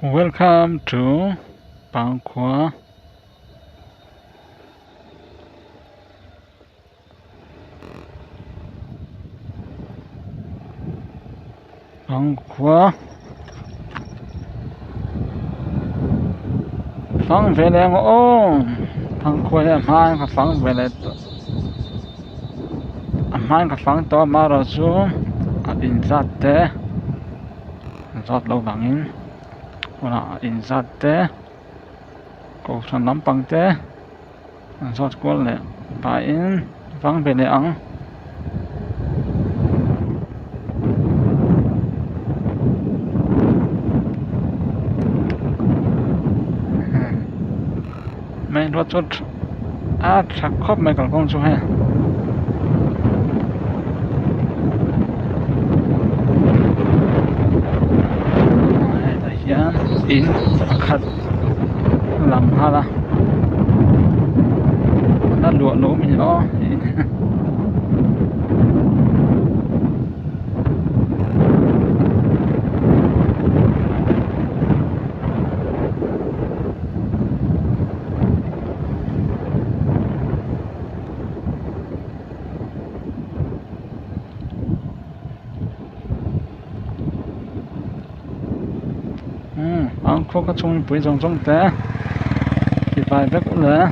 Welcome to Pangkhua. Pangkhua. Fang ve leh ang aw Pangkhua hi a hma in ka fang ve leh tawh a hma in ka fang tawh a amaherawhchu a inzat te. Zat lo vangin hunah inzat te kohhran lampang te an zawt kual leh pahin vang ve leh ang. Main road chu a tha khawp mai kalkawng chu hei. Hetah hian in pakhat a lang nghal a la luah lo a ni aw. Umm ang khaw ka chhung mipui zawng zawng te ti vai vek ule.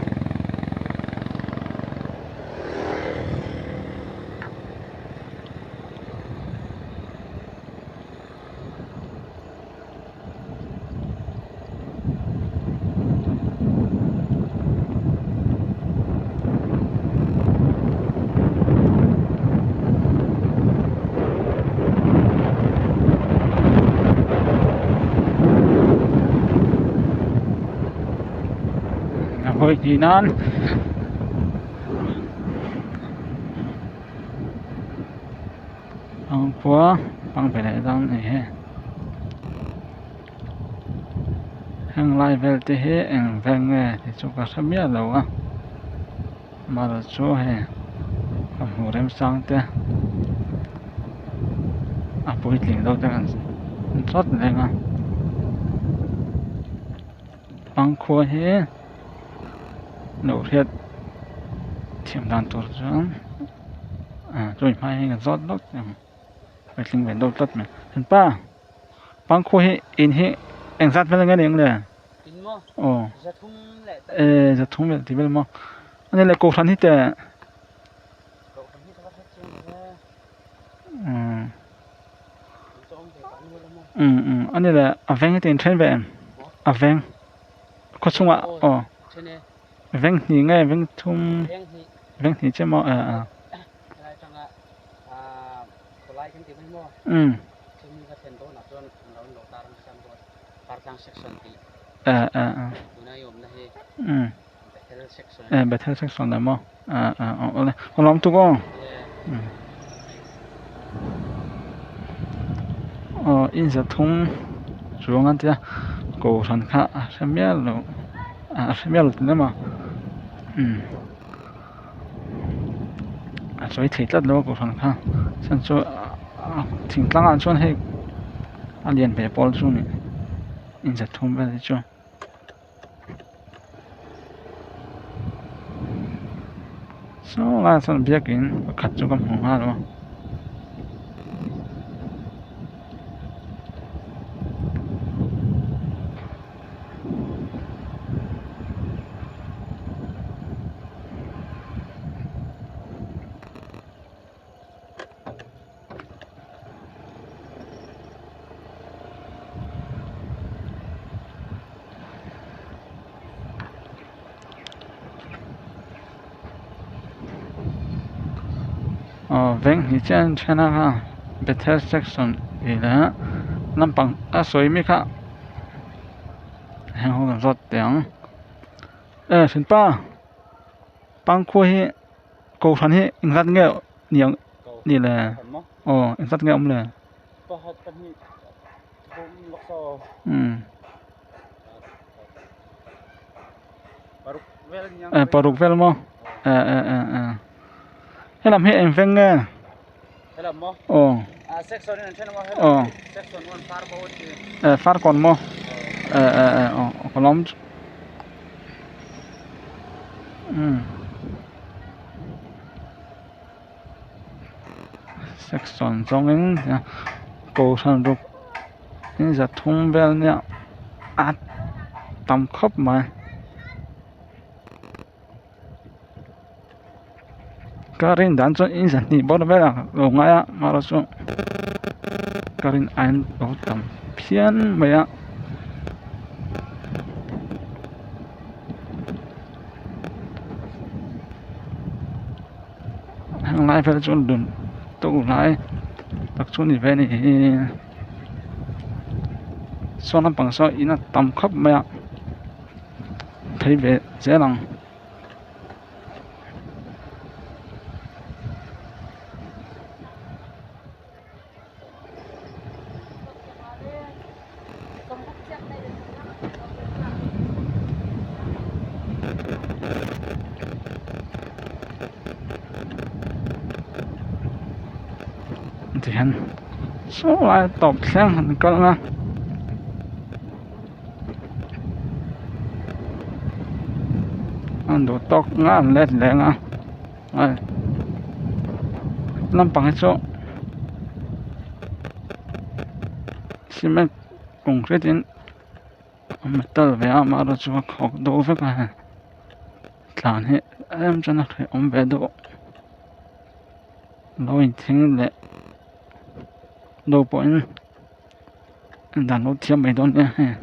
A hawi hnih nan ang khua pang ve leh dawn a ni he heng lai vel te hi eng vel nge tih chu ka hre miah lo a amaherawh chu hei ka hmuh remchang te a puitling deuh te kan chawt reng a pangkhua hi lo hriat thiam dan tur chuan. Ah chumi hma hian ka zawt lawk ang puitling ve deuh tlat mai pa pangkhua hi in hi engzat vel nge ni ang le aw eh zathum leh tih vel maw ani leh kohhran hi teh umm umm umm ani leh a veng hi te in then ve em a veng khaw chhungah aw. Veng hnih nge veng thum veng hnih che maw eh ah umm eh eh ah umm eh Bethel section dah maw ah ah aw awle ka lawm tuk aw umm aw in zathum chuang a tia kohhran kha a hre mial lo. A hre mial lo emaw umm a sawi thei tlat lo a kohhran kha chhan chu thingtlang ah chuan hei a lian ve pawl chu a ni inzathum vel hi chu. Saw laiah sawn biakin pakhat chu ka hmu nghal a. Aw veng hnih chiah an then a kha bethel section tih leh lampang a sawi mi kha heng ho kan zawt teh ang e hrinpa pangkhua hi kohhran hi engzat nge ni ang ni le aw engzat nge awm le umm eh paruk vel maw eh eh eh eh helam hi eng veng nge aw aw eh farkawn maw. Eh eh eh aw ka lawm chu umm section zawngin kohhran ruk in zathum vel nia a tam khawp mai. Ka rin dan chuan in zahnih bawr vel ang lo ngai a amaherawh chu ka rin aiin lo tam phian mai a. Heng lai vel chu dun to lai tak chu a ni ve a ni hi saw lampang saw in a tam khawp mai a phei ve zel ang. Tihian saw lai tawp thleng han kal a. An duh tawk nga an let leng a ai lampang hi chu cement concrete in metal ve a amaherawh chu a khawk deuh vek a hei tlan hi tlem chuan a hrehawm ve deuh lo inthing leh deuh pawhin. Dan lo thiam mai dawn nia hei.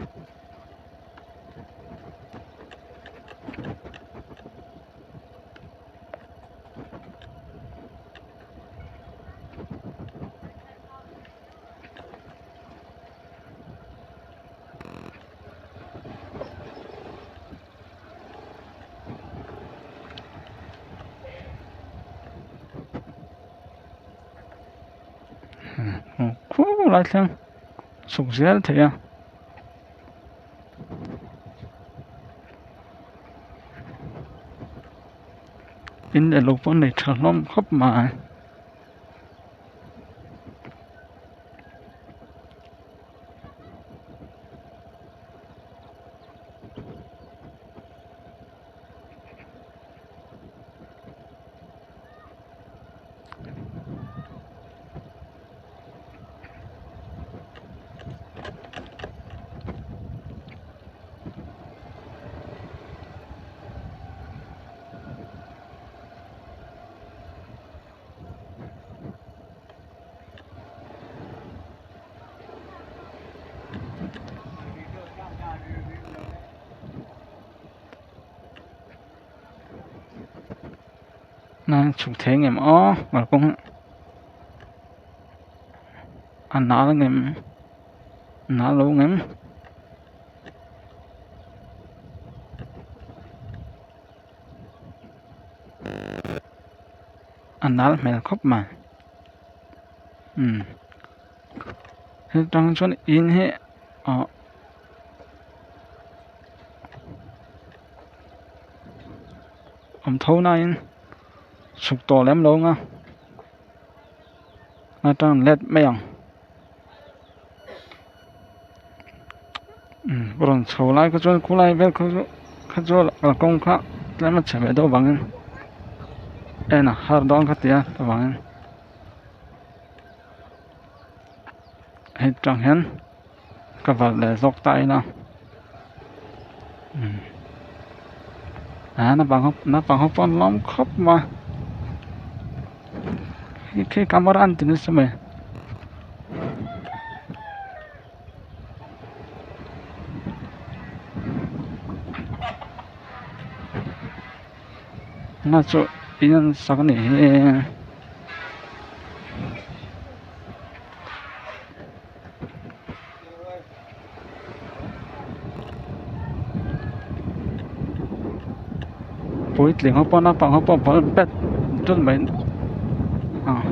Khu lai thleng chhuk zel thei a. In leh lo pawh an nei tha hlawm khawp mai. Nan chhuk thei ang em aw kalkawng a nal ang em nal lo ang em. A nal hmel khawp mai umm hetang chuan in hi ah. Awm tho nain chhuk tawh lem lo ang a atang let mai ang umm rawn chho lai kha chuan khulai vel kha chu kha chu kalkawng kha tlem a chhe ve deuh vangin en a har dawn kha tia avangin hei tang hian. Ka valh leh zawk ta ila umm ah naupang ho naupang ho pawh an lawm khawp mai a khi camera an ti nasa mai na chu in an sak a nih hi. Puitling ho pawh naupang ho pawh ball bat dul mai ah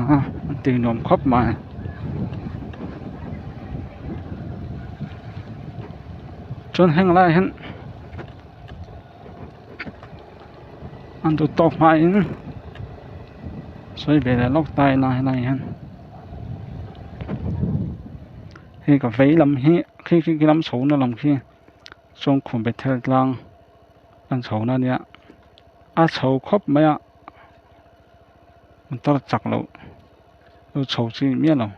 ah an ti nuam khawp mai chuan heng lai ah hian an duh tawk hmain sawi ve leh lawk ta ila helai hian hei ka vei lam hi. khi khi khi lam chho na lam khi chawngkhum bethel tlang an chho na ania a chho khawp mai a motor chak loh chu chho chi miah lo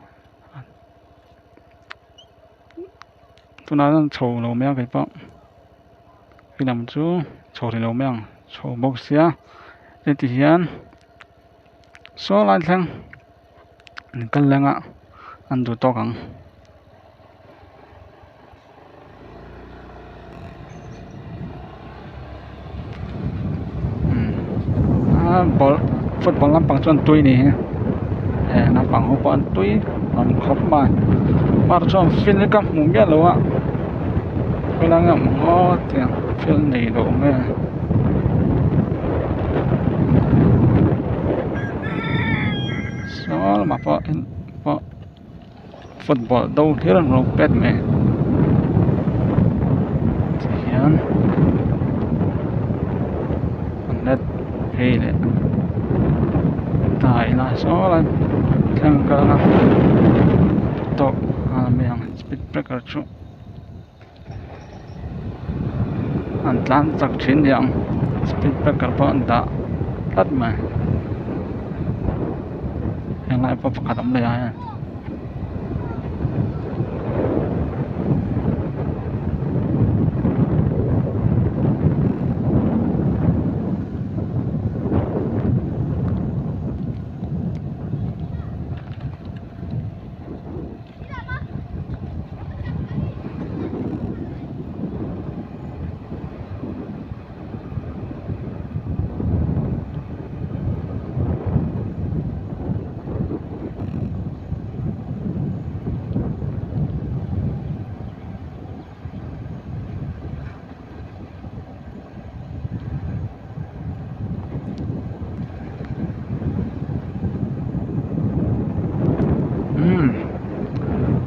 tunah hian chho lo mai a kei pawh khi lam chu chho rih lo mai ang chho bawk sia heti hian saw lai thleng an kal leng a an duh tawk ang. Ball football lampang chuan tui ni hi he naupang ho pawh an tui hlawm khawp mai par chuan field hi ka hmu miah lo a khawilai nge awm ang aw tiang field nei lo nge. Saw lamah pawh pawh football do hlir an lo pet mai tihian an let phei leh ta ila saw lai thleng kal a tawk nghal mai ang speed breaker chu an tlan chak thin niang speed breaker pawh an dah tlat mai helai pawh pakhat a awm leh a hei. Umm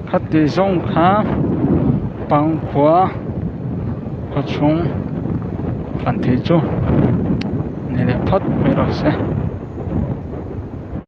khati zawng kha pangkhua khaw chhung fan thei chu ni leh phawt mai rawh se.